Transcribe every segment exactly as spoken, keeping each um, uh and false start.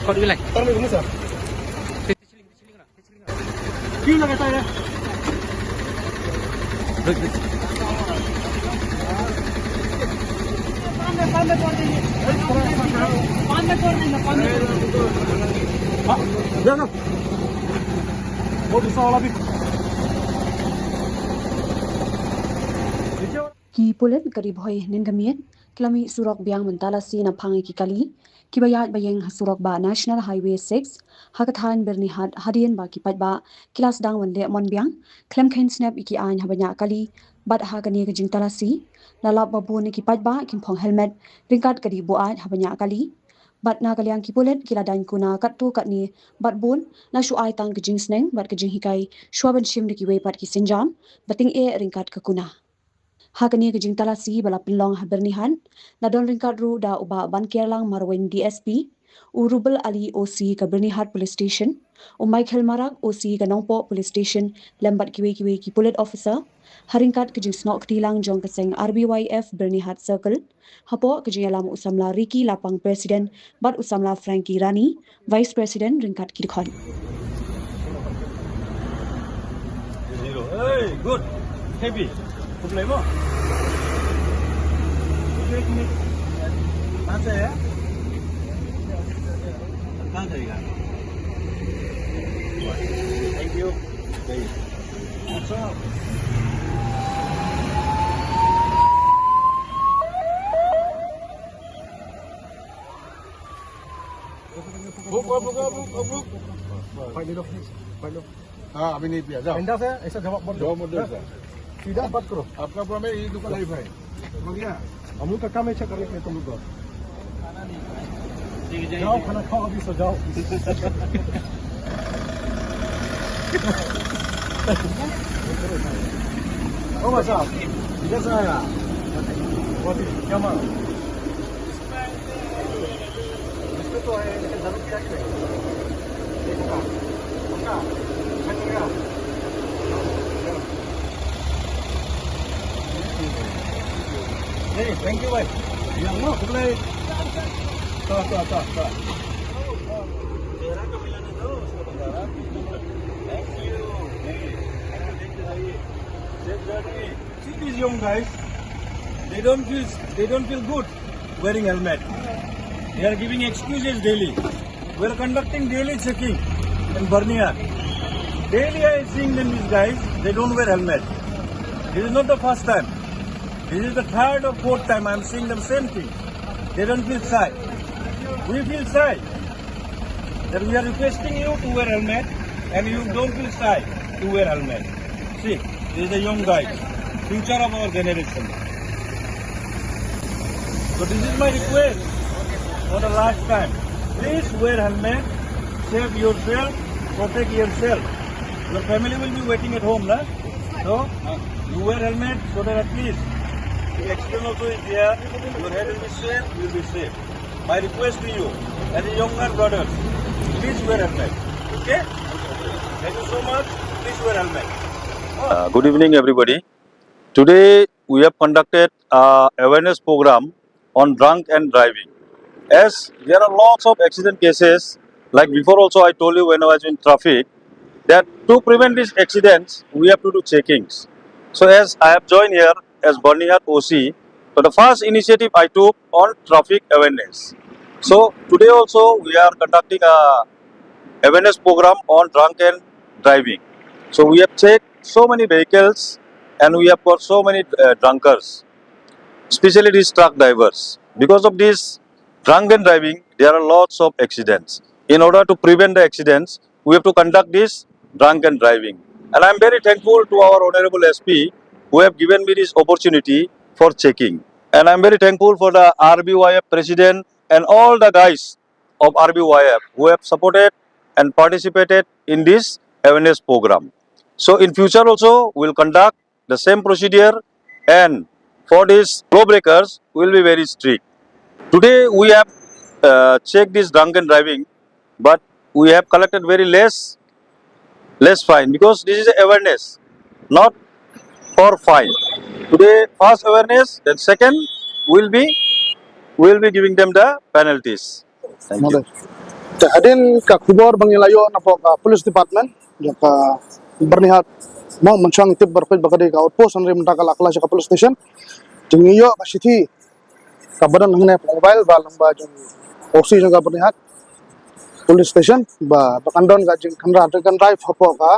Kau dulu, Lai. Taruh dulu, Sir. Cue lah kata dia. Ki pulit ka Ri Bhoi hynnin ka miet ki la mih surok biang ban talasi na phang ïa ki kali kiba ïaid ba ïeng ha surok bah National Highway six ha ka thaiñ Byrnihat hadien ba ki paidbah ki la sdang ban leh mon biang khlem kheiñ snep ïa ki aiñ haba ñiah kali. Bad ha kane ka jingtalasi la lap ba bun na ki paidbah kim phong helmet ryngkat ka dih buaid haba ñiah kali. Bad na ka liang ki pulit ki la daiñ kuna katto katne bad bun la shu ai tang ka jingsneng bad ka jinghikai shuwa ban shim da kiwei pat ki sienjam ba tyngeh ryngkat ka kuna. Ha kane ka jingtalasi ba la pynlong ha Byrnihat la don ryngkat ruh da u Bah Bankiarlang Marwein D S P, u Rubel Ali O C ka Byrnihat Police Station, u Michael Marak O C ka Nongpoh Police Station lem bad kiwei kiwei ki pulit officer. Ha ryngkat ka jingsnoh kti lang jong ka seng R B Y F Byrnihat Circle hapoh ka jingïalam u samla Ricky Lapang President bad u samla Frankie Rani Vice President ryngkat ki dkhot. Zero. Hey, good. Happy. Good life, huh? एक मिनट। कहाँ से आया? कहाँ जाएगा? Thank you. Thank you. हाँ, अभी नहीं पिया, जाओ। आइंदा से ऐसा जवाब मत दो। जवाब मत दो, सर। सीधा बात करो। आपका पूरा में ये दुकान लाइफ है। समझ गया? हम लोग का काम है, अच्छा करने के लिए तुम लोग को। जाओ, खाना खाओ अभी, सो जाओ। ओ भाई साहब, इधर से आया। बहुत ही क्या मांग? इसमें तो है, लेकिन जरूरत क्या है? देखो ना, पक्का, अच्छा चलेगा। नहीं, thank you भाई। ये हम ना खुद लाए। तो, तो, तो, तो। चेहरा तो मिलाने दो, उसको बता रहा। Thank you। Thank you, thank you, भाई। Safe journey। See these young guys, they don't feel, they don't feel good wearing helmet. They are giving excuses daily. We are conducting daily checking in Byrnihat. Daily I am seeing them, these guys, they don't wear helmet. This is not the first time. This is the third or fourth time I am seeing them same thing. They don't feel shy. We feel shy. That we are requesting you to wear helmet and you don't feel shy to wear helmet. See, this is the young guys, future of our generation. So this is my request for the last time. Please wear helmet, save yourself, protect yourself. Your family will be waiting at home, na? So, you wear helmet so that at least the accident also is there, your head will be safe, you will be safe. My request to you, as a younger brother, please wear helmet. Okay? Thank you so much. Please wear helmet. Uh, good evening, everybody. Today we have conducted a awareness program on drunk and driving. As there are lots of accident cases, like before also I told you when I was in traffic, that to prevent these accidents, we have to do checkings. So as I have joined here as Byrnihat O C, so the first initiative I took on traffic awareness. So today also we are conducting a awareness program on drunk and driving. So we have checked so many vehicles and we have got so many uh, drunkards, especially these truck drivers. Because of this drunk and driving, there are lots of accidents. In order to prevent the accidents, we have to conduct this drunk and driving. And I'm very thankful to our Honorable S P who have given me this opportunity for checking. And I'm very thankful for the R B Y F President and all the guys of R B Y F who have supported and participated in this awareness program. So in future also, we'll conduct the same procedure, and for these lawbreakers, we'll be very strict. Today we have uh, checked this drunken driving, but we have collected very less, less fine, because this is awareness, not for fine. Today, first awareness, then second, we'll be, we'll be giving them the penalties. Thank you. Te hadien ka khubor ba ngi la ïoh na pok ka police department jong ka Byrnihat, mo mynshwa ngi tip bha ba ka dei ka outpost, hynrei mynta ka la kylla sha ka police station. Te ngi ïoh ka shithi kaba don hangne ha mobile ba lyngba jong O C jong ka Byrnihat police station ba, ba kan don ka jingkhynra drink and drive ha pok ka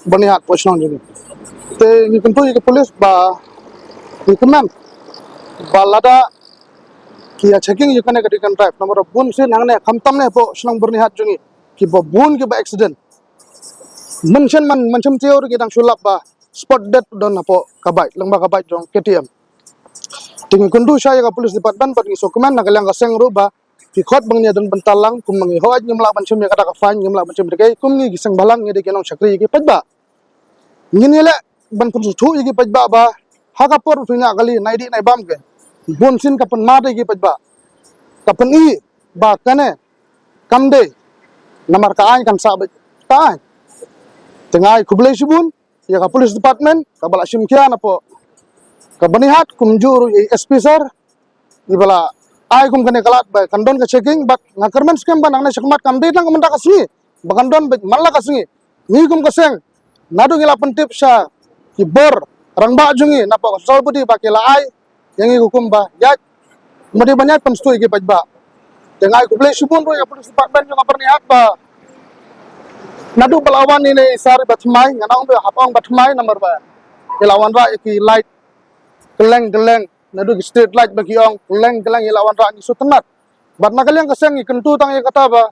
Byrnihat pok shnong jong ngi. Te ngi kyntu ïa ki police ba ngi kmen ba lada ki ïa checking ïa kane ka drink and drive, namar bun sien hangne khamtam ne pok shnong Byrnihat jong ngi kiba bun kiba accident. Mynshem man, mynshem taïew ruh ngi dang shu lap ba spot dead don ha pok ka bike, lyngba ka bike jong K T M. Te ngi kyntu shai ïa ka police department bad ngi sngewkmen na ka liang ka seng ruh ba ki khot ba ngin ïa don bynta lang, kum ma ngi hooid ngim lah ban shim ïa kata ka fine, ngim lah ban shim ïa ka, kum ngi ki seng bhalang ngi dei ki nongshakri ïa ki paidbah. Ngin ïa leh ban pynsngewthuh ïa ki paidbah ba ha ka por pynïaid kali, nai dih nai bam, ka bun sien ka pynmad ïa ki paidbah. Ka pyni ba kane kam dei, namar ka aiñ kan sah beit ka aiñ. Te nga ai khublei shibun ïa ka police department kaba la shim khia na pok ka Byrnihat, kumjuh ruh ïa S P sir, iba la ai kum kane ka lad ba kan don ka checking, bad nga kyrmen skhem ba nangne shakhmat kam dei tang ka mynta ka sngi, ba kan don beit man la ka sngi. Ngi kum ka seng, naduh ngi la pyntip sha ki bor rangbah jong ngi na pok ka Central Body ba ki la ai ïa ngi ka hukum ba ïaid, ma dei ban ïaid pynsngewthuh ïa ki paidbah. Te nga ai khublei shibun ruh ïa ka police department jong ka Byrnihat ba naduh ba la wan ine i sir ba thymmai, ngan ong ba hap ong ba thymmai namar ba i la wanrah ïa ki light kylleng kylleng, naduh ki street light ba ki ong, kylleng kylleng i la wanrah, ngi sngewtynnat. Bad na ka liang ka seng ngi kyntu tang ïa kata ba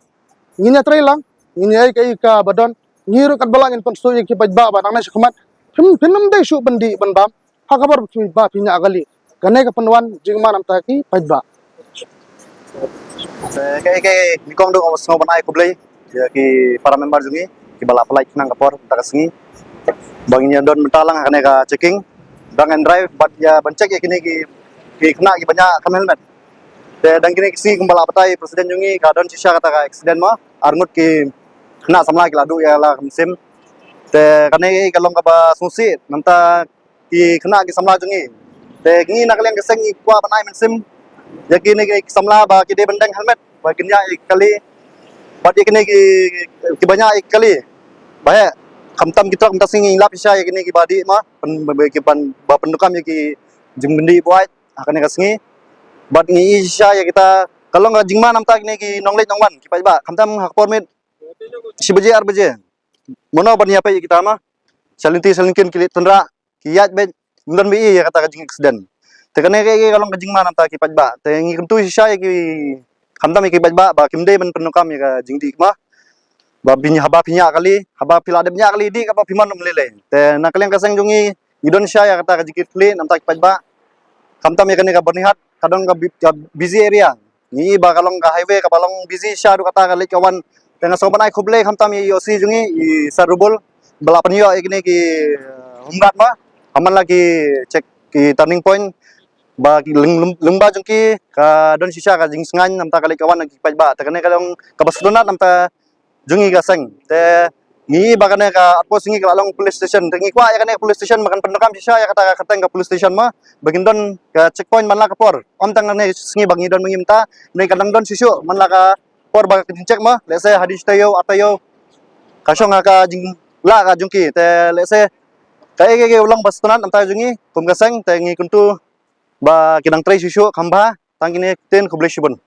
ngin ïatrei lang, ngin ïa ai kaei kaba don, ngi ruh katba lah ngin pynsngewthuh ïa ki paidbah ba nangne shakhmat phin, phin ym dei shuh ban dih ban bam ha ka por ba phi, ba phi ñiah kali. Kane ka pynwan jingma na bynta ki paidbah. Te kaei kaei, nyngkong dei nga sngewbha ban ai khublei ïa ki para member jong ngi kiba la pynlait khnang ka por mynta ka sngi ba ngin ïa don bynta lang ha kane ka checking drunk and drive bad ïa ban check ïa kine ki, ki khynnah kiba ñiah kam helmet. Te dang kine ki sngi kumba la batai president jong ngi, ka don shisha kata ka accident ma arngut ki khynnah samla ki la duh ïa la ka mynsiem. Te kane ka long kaba sngewsih na bynta ki khynnah ki samla jong ngi. Te ngi na ka liang ka seng ngi kwah ban ai mynsiem ïa kine ki samla ba ki dei ban deng helmet ba kin ñiah ïa ki kali, bad ïa kine ki, kiba ñiah ïa ki kali ba heh, khamtam ki trok, mynta ka sngi ngi lap shisha ïa kine kiba dih ma, pyn, ba, ba, ki ban, ba pyndonkam ïa ki jingbyndi buaid ha kane ka sngi. Bad ngi i shisha ïa kita, ka long ka jingma na bynta kine ki nongleit nongwan ki paidbah, khamtam ha ka por miet shi baje ar baje, mano ban ïa peit ïa kita ma, shalynti shalynken ki leit tynrah, ki ïaid beit, ym don ba i ïa kata ka jing accident. Te kane ka, ka long ka jingma na bynta ki paidbah. Te ngi kyntu shisha ïa ki, khamtam ïa ki paidbah ba kim dei ban pyndonkam ïa ka jingdih ma, ba phi, haba phi ñiah kali, haba phi la dep ñiah kali, dih katba phi mon ym lei lei. Te na ka liang ka seng jong ngi ngi don shisha ïa kata ka jingkitkhlieh na bynta ki paidbah. Khamtam ïa kane ka Byrnihat ka don ka bi-, ka busy area. Ngi i ba ka long ka highway kaba long busy shisha haduh katta ka leit ka wan. Te nga sngewbha ban ai khublei khamtam ïa i O C jong ngi, i Sir Rubul, ba la pynïoh ïa kine ki, eh, home guard ma, ha man la ki check, ki turning point, ba ki lyng-, lyng-, lyngba jong ki ka don shisha ka jingsngaiñ na bynta ka leit ka wan ki paidbah. Te kane ka long kaba sngewtynnat na bynta jong ngi ka seng. Te ngi i ba kane ka outpost jong ngi ka la long police station. Te ngi kwah ïa kane ka police station ba kan pyndonkam shisha ïa kata ka kyrteng ka police station ma, ba kin don ka checkpoint man la ka por. Ym tang kane ka sngi ba ngi don ma ngi mynta, ne ka dang don shuh shuh man la ka por ba ka jingcheck ma. Lehse hadien shi taïew, ar taïew ka shong ha ka jinglah ka jong ki. Te lehse kaei kaei ka long ba sngewtynnat na bynta jong ngi kum ka seng, te ngi kyntu ba ki dang trei shuh shuh kham bha. Tang kine ktien, khublei shibun.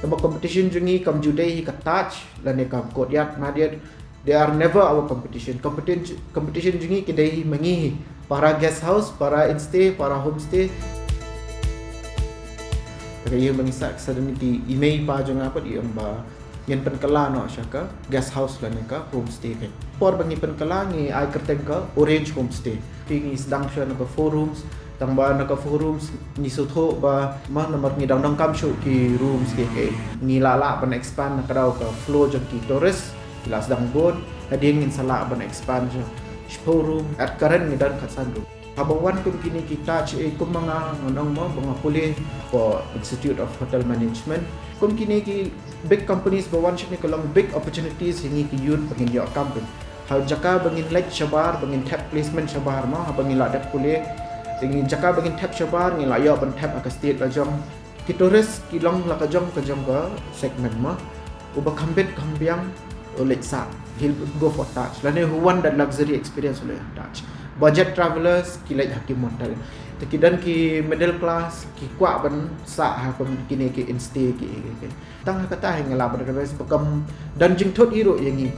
Kaba competition jong ngi kam ju dei hi ka Taj lane ka Courtyard Marriott. They are never our competition. Competition, competition jong ngi ki dei hi ma ngi hi, para guest house, para instay, para homestay. Ka ïa ma ngi sa, sa dang ki i mei i pa jong nga pat i ong ba ngin pynkylla noh sha ka guest house lane ka homestay. Ka por ba ngi pynkylla ngi ai kyrteng ka Orange Homestay. Te ngi sdang shuwa na ka four rooms, tang ba na ka four rooms ngi sngewthuh ba ma namar ngi dang donkam shuh ki rooms ki, ki ngi lah lah ban expand na ka daw ka flow jong ki tourist. Ki la sdang bun, hadien ngin sa lah ban expand shuh shiphew room, at current ngi don khatsan room. Haba wan kum kine ki Taj, eh, kum ma nga ngan ong mo, ba nga pule for Institute of Hotel Management. Kum kine ki big companies ba wan shane ka long big opportunities ïa ngi ki youth ba ngin ïoh kam pyn. Ha jaka ba ngin leit shabar, ba ngin thep placement shabar mo, haba ngi la dep pule. Te ngi jaka ba ngin thep shabar, ngi la ïoh ban thep ha ka state la jong. Ki tourist ki long la ka jong ka jong ka segment ma. Uba kham bit kham biang u leit sah, he'll go for Taj. Lane who want that luxury experience u leit Taj. Budget travelers ki leit ha ki motel. Te ki don ki middle class ki kwah ban sah ha kum kine ki instay ki, ki, ki. Tang ha kata hi nga lah ban advise ba kam don jingthut ïa ruh ïa ngi.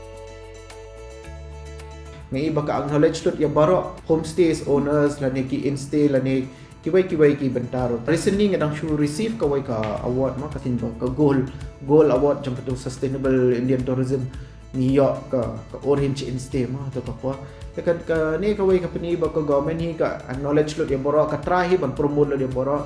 Nga i ba ka acknowledge lut ïa baroh homestays owners lane ki instay lane kiwei kiwei ki bynta ruh. Recently nga dang shu receive kawei ka award ma, ka sien ba ka gold, gold award jong ka tu Sustainable Indian Tourism. Ngi ïoh ka, ka orange instay ma, tu ka por. Te ka, kane kawei ka pyni ba ka government hi ka acknowledge lut ïa baroh, ka try hi ban promote lut ïa baroh.